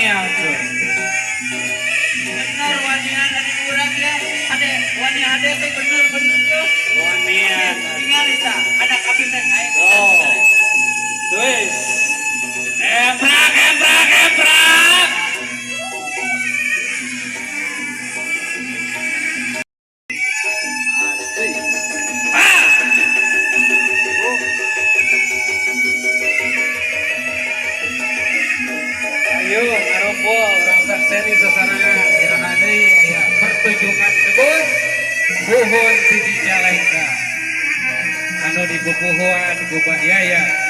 Tangnyangkeun. Bener wanian ari urang ya. Hade wani hade teh bener-bener yo. Wanian. Tinggal eta anak abdi teh sae. Oh. Tuis. Emprak, emprak, emprak. Asik. Ah! Bu. Ayo ngarumpul urang sakseni sasarengan iraha deui aya pertunjukan kebun buhun di Cicalengka anu dipupuhuan ku Bah Yaya.